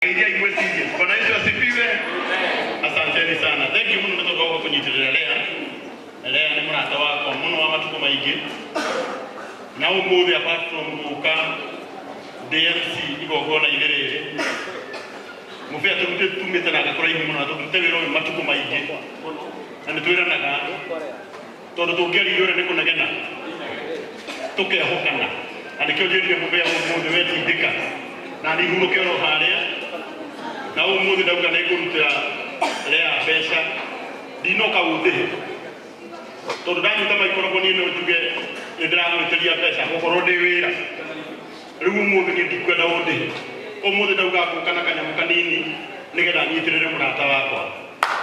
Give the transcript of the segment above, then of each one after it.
Iria imwecirie. Bwana Yesu asifiwe. Asanteni sana. Thank you muno nĩ tondũ wa kũnyitĩrĩra Lea. Lea nĩ mũrata wakwa mũno wa matukũ maingĩ. Na ũmũthĩ apart from gũka DMC igongona-inĩ rĩrĩ, mũbĩa tũrutĩte tumĩte nake kũraihu mũno na tũrutĩte wĩra ũyũ matukũ maingĩ. Na nĩ twĩranaga tondũ tũngĩaria ũrĩa nĩ kũnegena tũkehokana. Na nĩkĩo njĩrire mũbĩa ũmũthĩ wetindĩka na nĩ hurũke oro harĩa na ũmũthĩ ndauga nĩ ngũrutĩra Lea mbeca ndinoka ũndĩhe tondũ ndanyita maikoroboni ĩno njuge nĩ ndĩramwĩtĩria mbeca gũkorwo ndĩ wĩra. Rĩu ũmũthĩ niĩ ndikwenda ũndĩhe. Ũmũthĩ ndauga ngũka na kanyamũ kanini nĩgetha nyitĩrĩre mũrata wakwa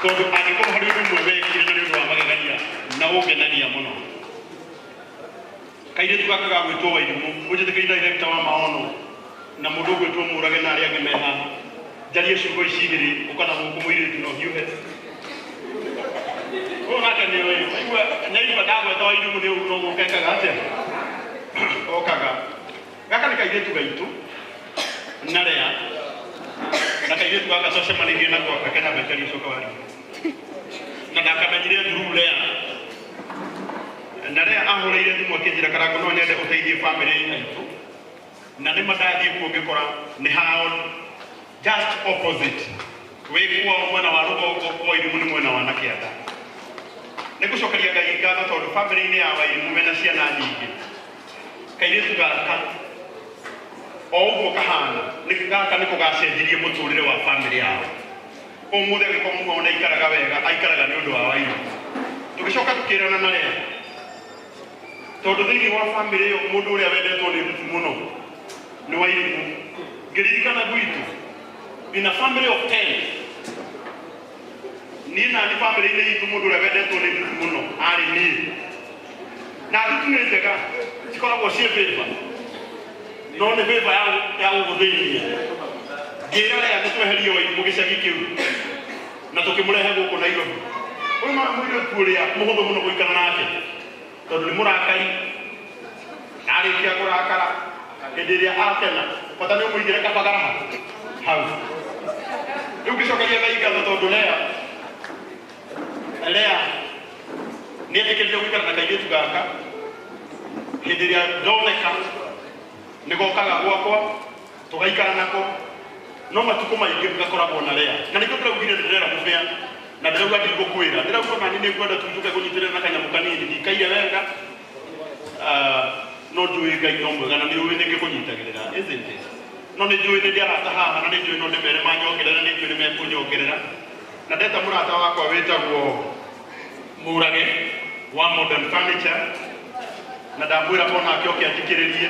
tondũ angĩkorwo harĩ ũndũ ũmwe wekire na nĩ ũndũ wa magegania na ũngenagia mũno. Kairĩtu gaka gagwĩtwo Wairimũ ũnjĩtĩkĩrie director wa maono na mũndũ ũgwĩtwo Mũrage na arĩa angĩ me haha njarie ciugo ici igĩrĩ ũka na gũkũ mũirĩtu no hiũhe. Ũyũ nake nĩ oĩ waigua nyaigua ndagweta Wairimũ nĩ no gũka ekaga atĩa okaga. Gaka nĩ kairĩtu gaitũ na Lea na kairĩtu gaka twacemanirie nako reke nyambe njarie coka warie na ndakamenyire through Lea na Lea ahũrĩire thimũ akĩnjĩra Karango no nyende ũteithie famĩlĩ itũ na nĩma ndathiĩ kuo ngĩkora nĩ hao just opposite wĩ kwao mwena wa rũgongo kwa Wairimũ nĩ mwena wa na kĩanda. Nĩ ngũcokeria Ngai ngatho tondũ famĩlĩ-inĩ ya Wairimũ mena ciana nyingĩ. Kairĩtu gaka o ũguo kahana nĩ gaka nĩko gacenjirie mũtũrĩre wa famĩlĩ yao. Ũmũthĩ angĩkorwo muona aikaraga wega aikaraga nĩ ũndũ wa Wairimũ. Tũgĩcoka tũkĩrana na Lea tondũ thĩinĩ wa famĩlĩ ĩyo mũndũ ũrĩa wendetwo nĩ Rutu mũno nĩ Wairimũ. Ngĩririkana gwitũ in a family of 10 niĩ nani famĩlĩ-inĩ itũ mũndũ ũrĩa wendetwo nĩ Rutu mũno arĩ niĩ. Na Rutu nĩ njega cikoragwo ciĩ favor no nĩ favor ya gũgũthĩnia. Ngĩra Lea nĩ tweherie Wairimũ gĩcagi kĩu na tũkĩmũrehe gũkũ Nairobi. Ũyũ no mũirĩtu ũrĩa mũhũthũ mũno gũikara nake tondũ nĩ mũrakari na arĩkia kũrakara hĩndĩ ĩrĩa akena bata nĩ ũmũigĩre kabagara hau. Rĩu ngĩcokeria Ngai ngatho tondũ Lea nĩ etĩkĩrire gũikara na kairĩtu gaka hĩndĩ ĩrĩa ndoneka nĩ gokaga gwakwa tũgaikara nako no matukũ maingĩ gakoragwo na Lea na nĩkĩo ndĩraugire nĩ ndĩrera mũbĩa na ndĩrauga ndigũkwĩra ndĩrauga nani nĩ ngwenda tu njũke kũnyitĩrĩra na kanyamũ kanini ndikaire wega. No njũĩ Ngai no mwega na nĩ ũĩ nĩ ngĩkũnyitagĩrĩra, isn't it? No nĩ njũĩ nĩ ndĩ arata haha na nĩ njũĩ no ndĩmere manyongerera nĩ njũĩ nĩ mekũnyongerera na ndeta mũrata wakwa wĩtagwo Mũrage wa Modern Furniture na ndamwĩra onake oke anjikĩrĩrie.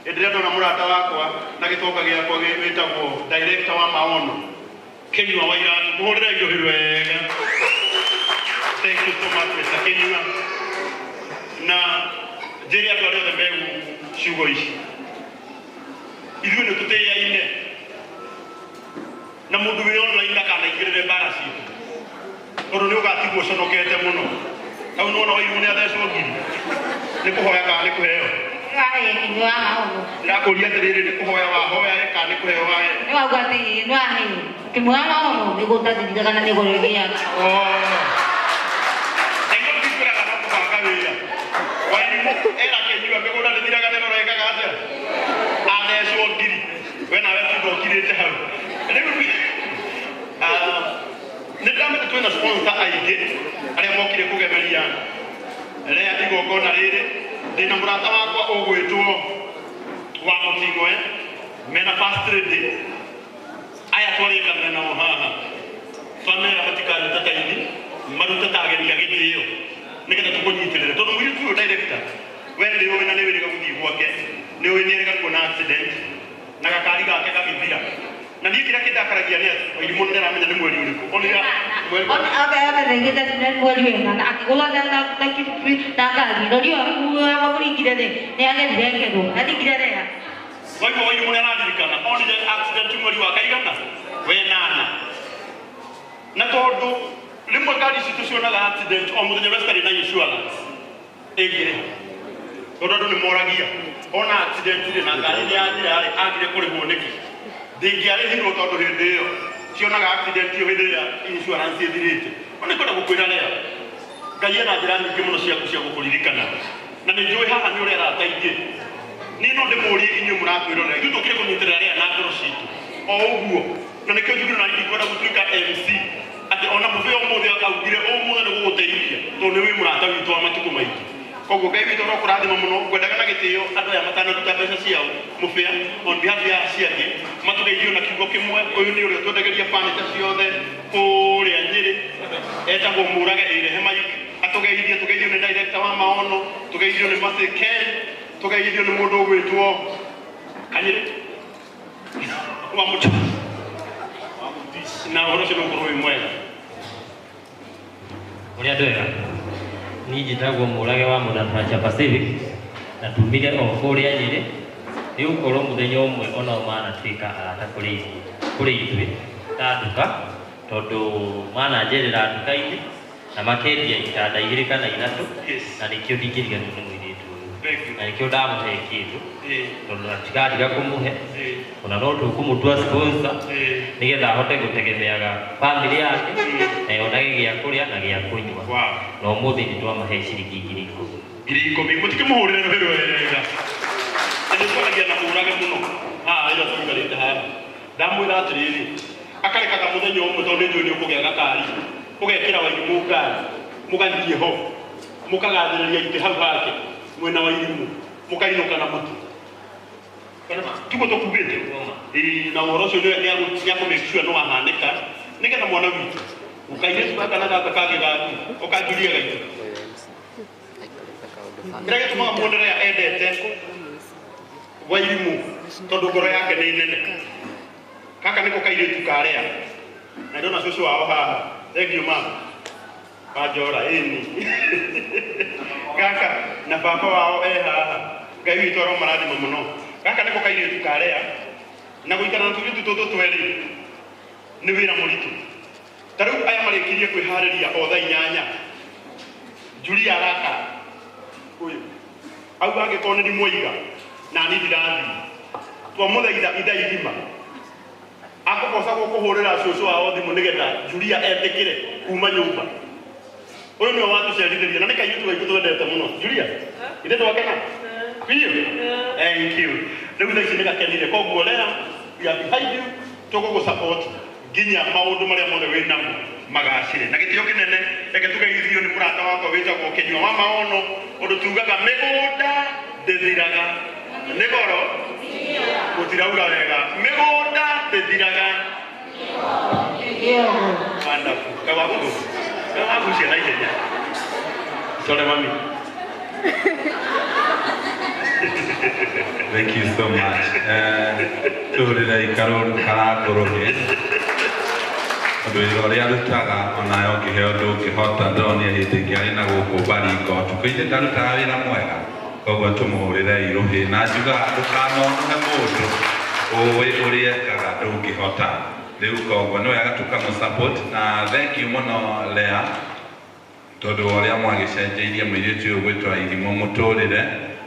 Hĩndĩ ĩrĩa ndona mũrata wakwa na gĩtonga gĩakwa wĩtagwo director wa maono Kinyua wa Iratu, mũhũrĩre irohi wega. Thank you so much Mr. Kinyua. Na njĩre andũ arĩa othe me gũkũ ciugo ici, ithuĩ nĩ tũtĩaine na mũndũ wĩ online ndakanaingĩrĩre mbara citũ tondũ nĩ ũgatigwo ũconokete mũno. Hau nĩwona Wairimũ nĩ athecwo ngiri nĩ kũhoya kana nĩ kũheo? Wahe Kinyua wa maono. Ndĩrakũria atĩrĩrĩ, nĩ kũhoya wahoya kana nĩ kũheo wahe? Nĩ wauga atĩ nĩ wahe Kinyua wa maono mĩgũnda ndĩthiraga na mĩgũrũ ĩgĩaga. Na ithuĩ twĩraga no kũbanga wĩra. Wairimũ era Kinyua mĩgũnda ndĩthiraga mĩgũrũ ĩkaga atĩa? Athecwo ngiri. We nawe tinda ũkirĩte hau. Rĩu nĩ ndamenya twĩna sponsor aingĩ arĩa mokire kũgemeria Lea igongona rĩrĩ. Ndĩna mũrata wakwa ũgwĩtwo wa Mũting'oe mena first lady aya twarĩkanĩra nao haha twamera matikaruta ta ini marute ta ageni a gĩtĩo nĩgetha tũkũnyitĩrĩre tondũ mũirĩtu ũyũ director we nĩ ũĩ na nĩ wĩrĩga gũthiĩ gwake nĩ ũĩ nĩ erĩga kuona accident na gakari gake gagĩthira na niĩ kĩrĩa kĩndakaragia nĩ atĩ Wairimũ nĩ aramenya nĩ mweri ũrĩkũ onire mweri Mweri wena na akĩgũra na ngari no riũa mamũringire rĩ nĩ agerire ngero aringire Lea. Waigua Wairimũ nĩ araririkana onire accident mweri wa kaigana wenana na tondũ rĩmwe ngari citũ cionaga accident o mũthenya ũrĩa citarĩ na insurance ĩngĩrĩha tondũ andũ nĩ moragia ona accident rĩ na ngari nĩ yathira rĩ agire kũrĩhwo nĩkĩ. Ndingĩarĩhirwo tondũ hĩndĩ ĩyo cionaga accident ĩyo hĩndĩ ĩrĩa insurance ĩthirĩte. No nĩ kwenda gũkwĩra leo, Ngai ena njĩra nyingĩ mũno ciaku cia gũkũririkana. Na nĩ njũĩ haha nĩ ũrĩ arata aingĩ. Niĩ no ndĩmũrie inyuĩ mũratwĩrorera, ithuĩ tũkire kũnyitĩrĩra rĩa na ngoro citũ o ũguo. Na nĩkĩo njugire na ndikwenda gũtuĩka MC atĩ ona mũbĩa ũmũthĩ augire ũmũthĩ nĩ gũgũteithia tondũ nĩ wĩ mũrata witũ wa matukũ maingĩ. Koguo Ngai witũ arokũrathima mũno. Ngwendaga na gĩtĩo andũ aya matanaruta mbeca ciao mũbĩa on behalf ya acio angĩ matũgeithio na kiugo kĩmwe. Ũyũ nĩ ũrĩa twendagĩria furniture ciothe kũrĩa Nyĩrĩ, etagwo Mũrage ĩrehe Mike atũgeithie. Tũgeithio nĩ director wa maono, tũgeithio nĩ Mercy Ken, tũgeithio nĩ mũndũ ũgwĩtwo Kanyĩrĩ wa Mũtu, na ũhoro ũcio nĩ ũgũkorwo wĩ mwega. Ũrĩa andũ ega, niĩ njĩtagwo Mũrage wa Mũthathaca Pacific na tumire o kũrĩa Nyĩrĩ. Nĩ gũkorwo mũthenya ũmwe onao manatuĩka arata kũrĩ ithuĩ, kũrĩ ithuĩ ta nduka, tondũ mananjerera nduka-inĩ na makendia itanda 2 kana 3. Na nĩkĩo ndingĩriganĩrwo nĩ mũirĩtu ũyũ. Thank you. Na nĩkĩo ndamũhe kĩndũ tondũ natigatiga kũmũhe, ona no tũkũmũtua sponsor nĩgetha ahote gũtegemeaga family yake na yonage gĩa kũrĩa na gĩa kũnyua. Na ũmũthĩ nĩ twamahe ciringi 10,000. 10,000. Mũtikĩmũhũrĩre rũhĩ rwega. Na nĩ twaragia na Mũrage mũno haha rĩrĩa tũikarĩte haha. Ndamwĩra atĩrĩrĩ, akarekaga mũthenya ũmwe tondũ nĩ njũĩ nĩ ũkũgĩa gakari, ũgekĩra Wairimũ ngari, mũgathiĩ ho, mũkagathĩrĩria itĩ hau hake mwena wa Irimũ, mũkainũka na mũtu. Tiguo tũkugĩte? Ĩĩ, na ũhoro ũcio nĩ akũ make sure nĩ wahanĩka nĩgetha mwana witũ ũkairĩtu gaka na gaka kangĩ gaku ũkanjuria gaitũ. Kĩrĩa gĩtũmaga muonere endete Wairimũ tondũ ngoro yake nĩ nene. Gaka nĩko kairĩtu karĩa na ndona cũcũ wao haha. Thank you mama Wanjora ĩni gaka na baba wao e haha. Ngai witũ aromarathima mũno. Gaka nĩko kairĩtu karĩa na gũikara na tũirĩtu tũtũ twerĩ nĩ wĩra mũritũ. Ta rĩu aya marĩkirie kwĩharĩria o thaa 8. Julia arakara ũyũ auga angĩkorwo nĩ ndimũiga na niĩ ndirathiĩ, twamũthaitha ithaa igima akũgocagwo kũhũrĩra cũcũ wao thimũ nĩgetha Julia etĩkĩre kuma nyũmba. Ũyũ nĩwe watũcerithĩria na nĩ kairĩtu gaitũ twendete mũno. Julia, ithe twakena biũ. Thank you. Rĩu thaa ici nĩ gakenire, koguo leo we are behind you, tũgũgũ support nginya maũndũ marĩa mothe wĩ namo magacĩre. Na gĩtĩo kĩnene reke tũgeithio nĩ mũrata wakwa wĩtagwo Kĩnyua wa Maono, ũndũ tugaga mĩgũnda ndĩthiraga nĩ goro, gũtiraura wega, mĩgũnda ndĩthiraga. Wonderful. Kawagugu. Kawagucia na ihenya. Sorry mami. Thank you so much. Tuhurire karangũrũhĩ tondũ wĩra ũrĩa arutaga onawe ũngĩheo ndũngĩhota. Ndĩronire hĩndĩ ĩngĩ arĩ na gũkũ Baringo ũtukũ-inĩ ndarutaga wĩra mwega, koguo tũmũhũrĩre irũhĩ. Na njugaga ndũkanonũhe mũndũ ũĩ ũrĩa ekaga ndũngĩhota. Rĩu koguo nĩ wega tũkamũ support. Na thank you mũno Lea, tondũ wa ũrĩa mwagĩcenjeirie mũirĩtu ũyũ gwĩtwo Irimũ mũtũrĩre,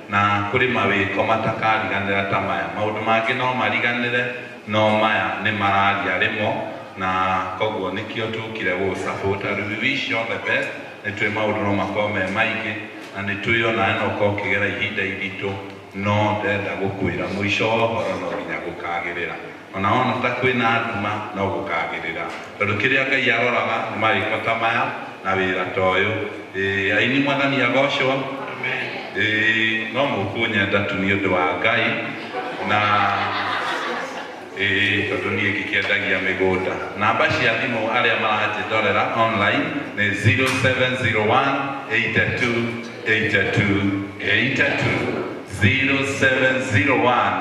na kũrĩ mawĩko matakariganĩra ta maya. Maũndũ mangĩ no mariganĩre, no maya nĩ mararia rĩmo, na koguo nĩkĩo tũkire gũgũ support. And we wish you all the best. Nĩ twĩ maũndũ no makorwo me maingĩ, na nĩ twĩ onawe no ũkorwo ũkĩgera ihinda iritũ, no ndĩrenda gũkwĩra mũico wa ũhoro no nginya gũkagĩrĩra. Ona wona ta kwĩna nduma no gũkagĩrĩra, tondũ kĩrĩa Ngai aroraga nĩ mawĩko ta maya na wĩra ta ũyũ. Aini mwathani agocwo. No mũkũnyenda tu nĩ ũndũ wa Ngai, na tondũ niĩ ngĩkĩendagia mĩgũnda. Namba cia thimũ arĩa maranjĩndorera online nĩ 0701 82 82 82, 0701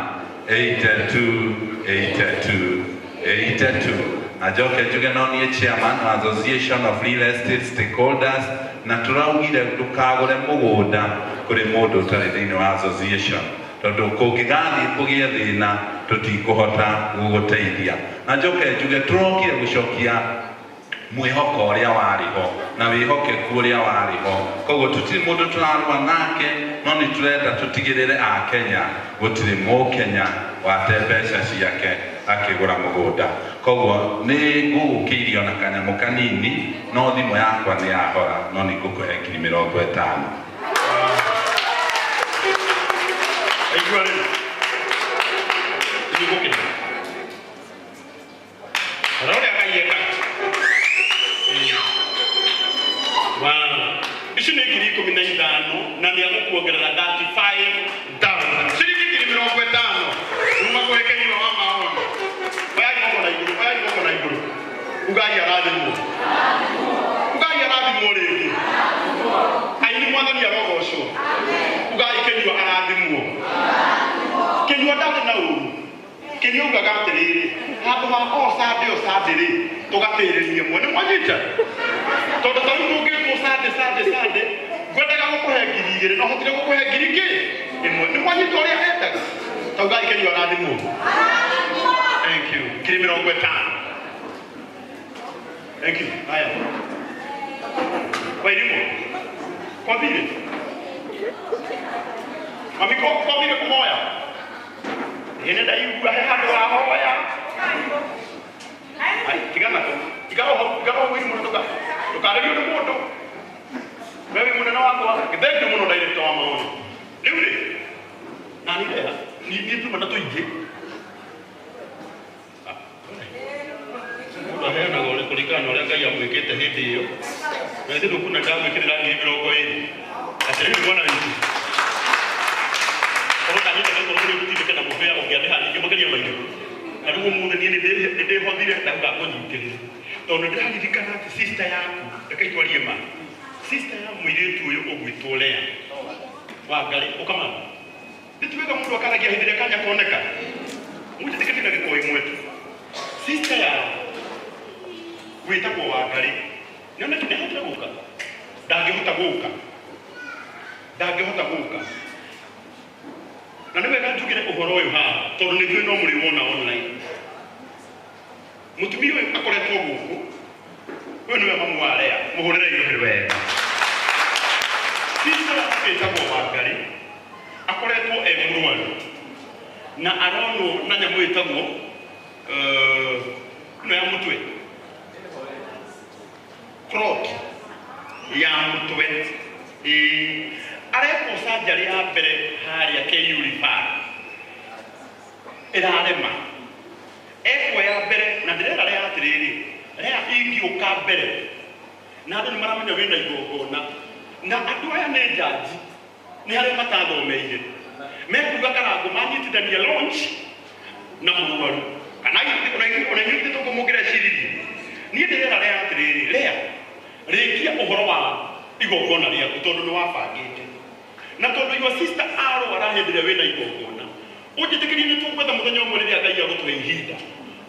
82 82 82. Na njoke njuge no niĩ chairman wa Association of Real Estate Stakeholders, na tũraugire ndũkagũre mũgũnda kũrĩ mũndũ ũtarĩ thĩinĩ wa association, tondũ kũngĩgathiĩ kũgĩe thĩna tũtikũhota gũgũteithia. Na njoke njuge tũrokire gũcokia mwĩhoko ũrĩa warĩ ho na wĩhokeku ũrĩa warĩ ho. Koguo tũtirĩ mũndũ tũrarũa nake, no nĩ tũrenda tũtigĩrĩre Akenya gũtirĩ mũkenya wate mbeca ciake. Akĩgũra mũgũnda. Koguo nĩ ngũgũkĩirio na kanyamũ kanini, no thimũ yakwa nĩ yahora, no nĩ ngũkũhe 50,000. Aigua rĩu nĩ gũkĩna rora ũrĩa Ngai ekaga. Wow. Ici nĩ 15,000 na nĩ agũkuongerera 35,000. Ciringi 50,000 kuma kũrĩ Kĩnyua wa Maono. Oyai moko na igũrũ, oyai moko na igũrũ. Ugai arathimwo. Ugai arathimwo rĩngĩ. Aini Mwathani arogocwo. Ugai Kĩnyua arathimwo. Kĩnyua ndarĩ na ũru. Kĩnyua ugaga atĩrĩrĩ, handũ ha o Sunday o Sunday rĩ, tũgatĩrĩrie mwe. Nĩ mwanyita? Tondũ ta rĩu tũngĩtwo Sunday Sunday Sunday, ngwendaga gũkũhe 2,000 no hotire gũkũhe ngiri kĩ ĩmwe. Nĩ mwanyita ũrĩa endaga? Ta ugai Kĩnyua arathimwo. Thank you. 50,000. Thank you. Haya. Wairimũ. Kwa vile. Mami kwa vile kuhoya. Ĩĩ ndaigua he handũ wahoya. Ai, tigana tu. Tigana ho, tigana ho wĩrimũ ndũka. Ndũkarĩrio nĩ mũndũ. We wĩ mũnene wakwa. Thank you mũno director wa maono. Rĩu rĩ, nani ndera? Niĩ tuma na tũingĩ. Mũndũ aheanaga ũrĩa kũringana na ũrĩa Ngai amwĩkĩte hĩndĩ ĩyo. Na ithuĩ ndũkuona ndamwĩkĩrĩra 20,000. Atĩrĩrĩ mwana witũ. Korwo ndanyita gĩkorwo kũrĩ gũtindĩke na mũbĩa ũngĩandĩha nyingĩ makĩria ma irĩkũ. Na rĩu ũmũthĩ niĩ nĩ ndĩhothire ndauga ngũnyitĩrĩre. Tondũ nĩndĩraririkana atĩ sister yaku, reke itwarie ma. Sister ya mũirĩtu ũyũ ũgwĩtwo Lea Wangarĩ, ũkamama. Nĩ ti wega mũndũ akaragia hĩndĩ ĩrĩa kanya koneka. Mũnjĩtĩkĩtie ndagĩka o ĩmwe tu. Sister yao wĩtagwo Wangarĩ, nĩonete nĩahotire gũka? Ndangĩhota gũka. Ndangĩhota gũka. Na nĩ wega njugire ũhoro ũyũ haha tondũ nĩ njũĩ no mũrĩwona online. Mũtumia ũyũ akoretwo gũkũ, ũyũ nĩwe mamu wa Lea, mũhũrĩre irũhĩ wega. Sister ĩtagwo Wangarĩ, akoretwo e mũrwaru na aronwo na nyamũ ĩtagwo ĩno ya mũtwe, clot ya mũtwe. Ĩĩ, arekwo surgery ya mbere harĩa KU Referral ĩrarema. Ekwo ya mbere na ndĩrera Lea atĩrĩrĩ, Lea ingĩũka mbere na andũ nĩ maramenya wĩna igongona na andũ aya nĩ njanji, nĩ harĩa matathomeire, mekuga Karangũ manyitithania launch na mũrwaru kana ona inyuĩ ithe tũkũmũngĩreciririe. Niĩ ndĩrera Lea atĩrĩrĩ, Lea rĩkia ũhoro wa igongona rĩaku tondũ nĩ wabangĩte, na tondũ your sister arwara hĩndĩ ĩrĩa wĩna igongona, ũnjĩtĩkĩrie nĩ tũgwetha mũthenya ũmwe rĩrĩa Ngai agũtũhe ihinda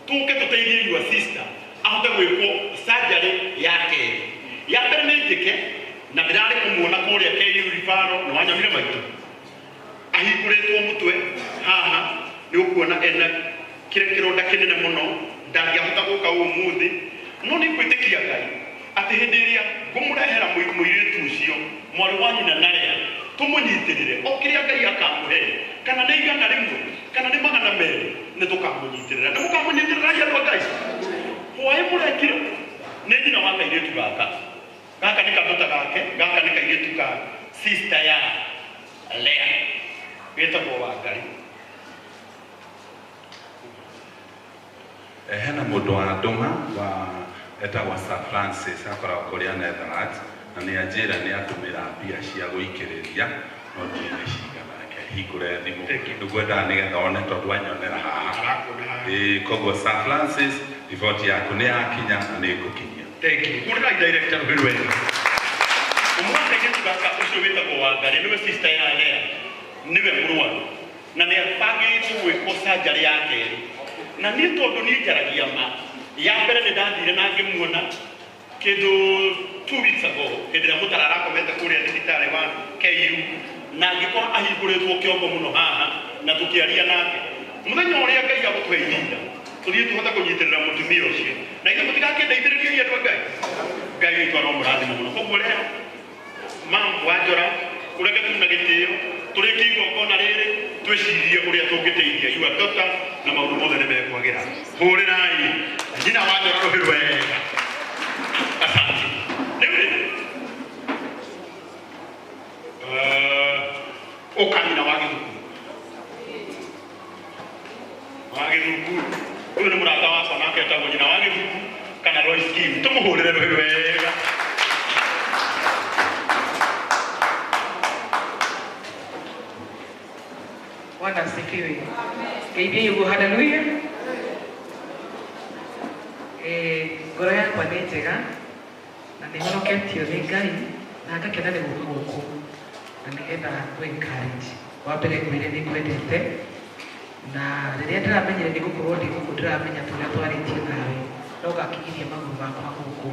tũke tũteithie your sister ahote gwĩkwo surgery ya kerĩ. Ya mbere nĩ njĩke na ndĩrarĩ kũmuona kũrĩa KU Referral, nĩ wanyonire maitũ ahingũrĩtwo mũtwe haha, nĩ ũkuona ena kĩrĩa kĩronda kĩnene mũno, ndangĩahota gũka ũmũthĩ, no nĩ ngwĩtĩkia Ngai atĩ hĩndĩ ĩrĩa ngũmũrehera mũirĩtu ũcio mwarĩ wa nyina na Lea, tũmũnyitĩrĩre o kĩrĩa Ngai akamũhe, kana nĩ 100 kana nĩ 200, nĩ tũkamũnyitĩrĩra. Nĩ mũkamũnyitĩrĩra andũ a Ngai. Hwaĩ mũrekire nĩ nyina wa kairĩtu gaka. Gaka nĩ kadota gake, gaka nĩ kairĩtu ka sister ya Lea wĩtagwo Wangarĩ. Hena mũndũ wa ndũma wa etagwo Sir Francis, akoragwo kũrĩa Netherlands, na nĩ anjĩra nĩ atũmĩra mbia cia gũikĩrĩria, no ndiũĩ nĩ cigana, reke hingũre thimũ. Nĩngwendaga nĩgetha one tondũ anyonera haha. Arakuona haha. Ĩĩ, koguo Sir Francis, riboti yaku nĩ yakinya na nĩ ngũkinyia. Thank you. Hũrĩrai director rũhĩ rwega. Ũmwe wa kairĩtu gaka ũcio wĩtagwo Wangarĩ nĩwe sister ya Lea, nĩwe mũrwaru na nĩ abangĩirwo gwĩkwo surgery ya kerĩ. Na niĩ tondũ niĩ njaragia ma, ya mbere nĩ ndathire na ngĩmuona kĩndũ 2 weeks ago hĩndĩ ĩrĩa Mũtara arakomete kũrĩa thibitarĩ wa KU, na ngĩkora ahingũrĩtwo kĩongo mũno haha na tũkĩaria nake. Mũthenya ũrĩa Ngai agũtũhe ihinda tũthiĩ tũhote kũnyitĩrĩra mũtumia ũcio, na ithuĩ mũtigakĩndeithĩrĩrie andũ a Ngai. Ngai witũ aromũrathima mũno. Koguo rĩu mam Wanjora, ũreke tu na gĩtĩo tũrĩkie igongona rĩrĩ. Twĩcirie ũrĩa tũngĩteithia your daughter na maũndũ mothe nĩ mekwagĩra. Hũrĩrai nyina wa Njora rũhĩ wega. Asante. Rĩu rĩ, ũka nyina wa Gĩthuku, wa Gĩthuku. Ũyũ nĩ mũrata wakwa, nake etagwo nyina wa Gĩthuku kana Lois Kim. Tũmũhũrĩre rũhĩ wega. Bwana asifiwe. Ngeithie ũguo, haleluya. Ngoro yakwa nĩ njega na nĩ honoketio nĩ Ngai na ngakena nĩ gũka gũkũ na nĩgetha ngũ encourage. Wa mbere ngwĩre nĩ ngwendete, na rĩrĩa ndĩramenyire nĩ gũkorwo ndĩ gũkũ, ndĩramenya tũrĩa twarĩtie nawe no ngakinyithia magũrũ makwa gũkũ.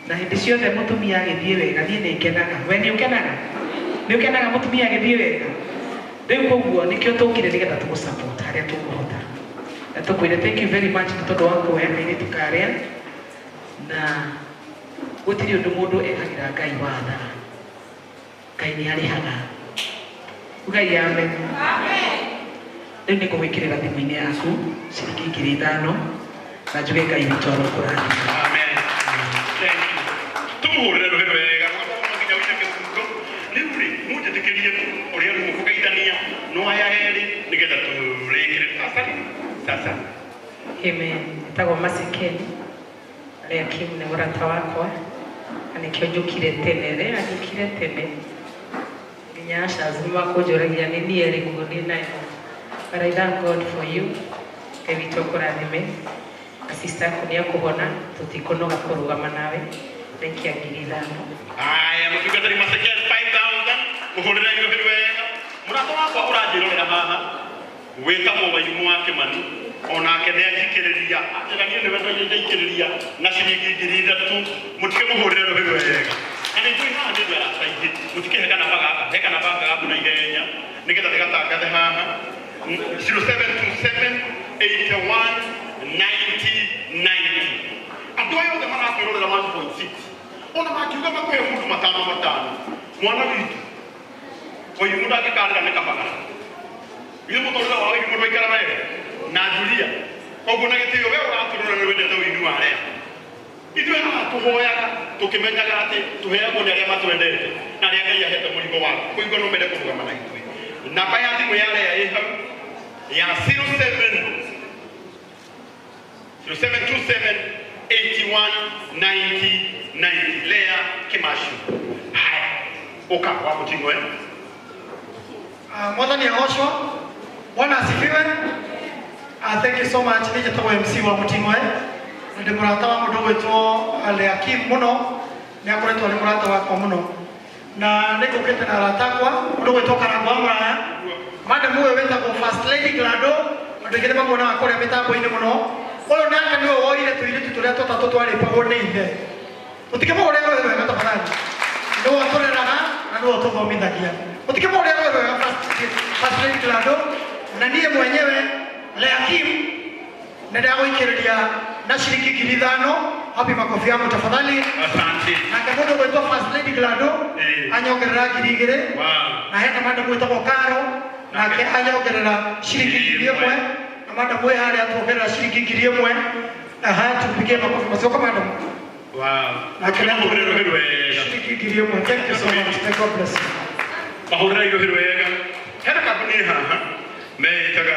Na hĩndĩ ciothe mũtumia agĩthiĩ wega niĩ nĩ ngenaga. We nĩ ũkenaga? Nĩ ũkenaga mũtumia agĩthiĩ wega? Rĩu koguo nĩkĩo tũkire nĩgetha tũgũ support harĩa tũkũhota, na tũkwĩre thank you very much nĩ tondũ wa kuoya kairĩtu karĩa, na gũtirĩ ũndũ mũndũ ekagĩra Ngai watha. Ngai nĩ arĩhaga. Ugai amen. Rĩu nĩ ngũgwĩkĩrĩra thimũ-inĩ yaku ciringi 5,000 na njuge Ngai witũ arokũrathima. Amen. Thank you. Tũmũhũrĩre rũhĩ wega. Rũgamo nginya ũine kĩbungo. Rĩu rĩ, mũnjĩtĩkĩrie ũrĩa rĩu mũkũgeithania no aya erĩ nĩgetha tũrĩkĩre. Sasa sasa. Amen. Etagwo Masikeni. Arĩa Kim nĩ mũrata wakwa na nĩkĩo njũkire tene. Rĩrĩa njũkire tene nginya ushers nĩ makũnjũragia nĩ niĩ ĩrĩkũ ndĩ nayo. But I thank God for you. Ngai witũ akũrathime. Na sister yaku nĩ akũhona, tũtikũnoga kũrũgama nawe. Thengia 5,000. Aya, mũtungatĩri Masekeli 5000, mũhũrĩre rũhĩ wega. Mũrata wakwa ũranjĩrorera haha wĩtagwo Wairimũ wa Kĩmani, onake nĩ anjikĩrĩria, anjĩra niĩ nĩwe ndaikĩrĩria na ciringi 3,000. Mũtikĩmũhũrĩre rũhĩ wega. Na nĩ njũĩ haha nĩ arata aingĩ. Mũtikĩhe kanamba gaka, he kanamba gaka gaku na ihenya nĩgetha ndĩgatangathe haha. 0727 81 90 90. Andũ aya othe maratwĩrorera 1.6, ona makiuga makũhe mũndũ matano matano, mwana witũ Wairimũ ndangĩkarĩra nĩ kabagara. Ithe mũtũrĩre wa Wairimũ ndwaikara wega na Julia. Koguo na gĩtĩo, we ũratũrora nĩ wendete ũini wa arĩa ithuĩ haha tũhoyaga tũkĩmenyaga atĩ tũheagwo nĩ arĩa matwendete na arĩa Ngai ahete mũrigo wa kũigua no mende kũrũgama na ithuĩ. Namba ya thimũ ya Lea ĩ hau ya 07 0727 81 90 90. Lea Kimashu. Haya, ũka wa mũting'oe. Mwathani agocwo. Bwana asifiwe. Thank you so much. Nĩ njĩtagwo MC wa Mũting'oe na ndĩ mũrata wa mũndũ ũgwĩtwo Leakim mũno. Nĩ akoretwo arĩ mũrata wakwa mũno na nĩ ngũkĩte na arata akwa, mũndũ ũgwĩtwo Karango wa Mũraya, madam ũyũ wĩtagwo First Lady Glado, andũ aingĩ nĩ mamuonaga kũrĩa mĩtambo-inĩ mũno. Ũyũ nake nĩwe woire tũirĩtu tũrĩa tũtatũ twarĩpagwo nĩ ithe. Mũtikĩmũhũrĩre rũhĩ rwega tafadhali. Nĩwe ũtũreraga na nĩwe ũtũthomithagia. Mũtikĩmũhũrĩre rũhĩ rwega First Lady Glado. Na niĩ mwenyewe Leakim nĩ ndagũikĩrĩria na ciringi 5,000. Wapi makofi yangu tafadhali? Asante. Nake mũndũ ũgwĩtwo First Lady Glado anyongerera 2,000. Na hena madam wĩtagwo Karo, nake anyongerera ciringi 1,000. Na madam wĩ harĩa tuongerera ciringi 1,000. Aha, tumpigie makofi macoka madam. Nake Mũhũrĩre rũhĩ rwega. Ciringi 1,000. Thank you so much. May God bless you. Mahũrĩre rũhĩ rwega. Hena kambuni haha meĩtaga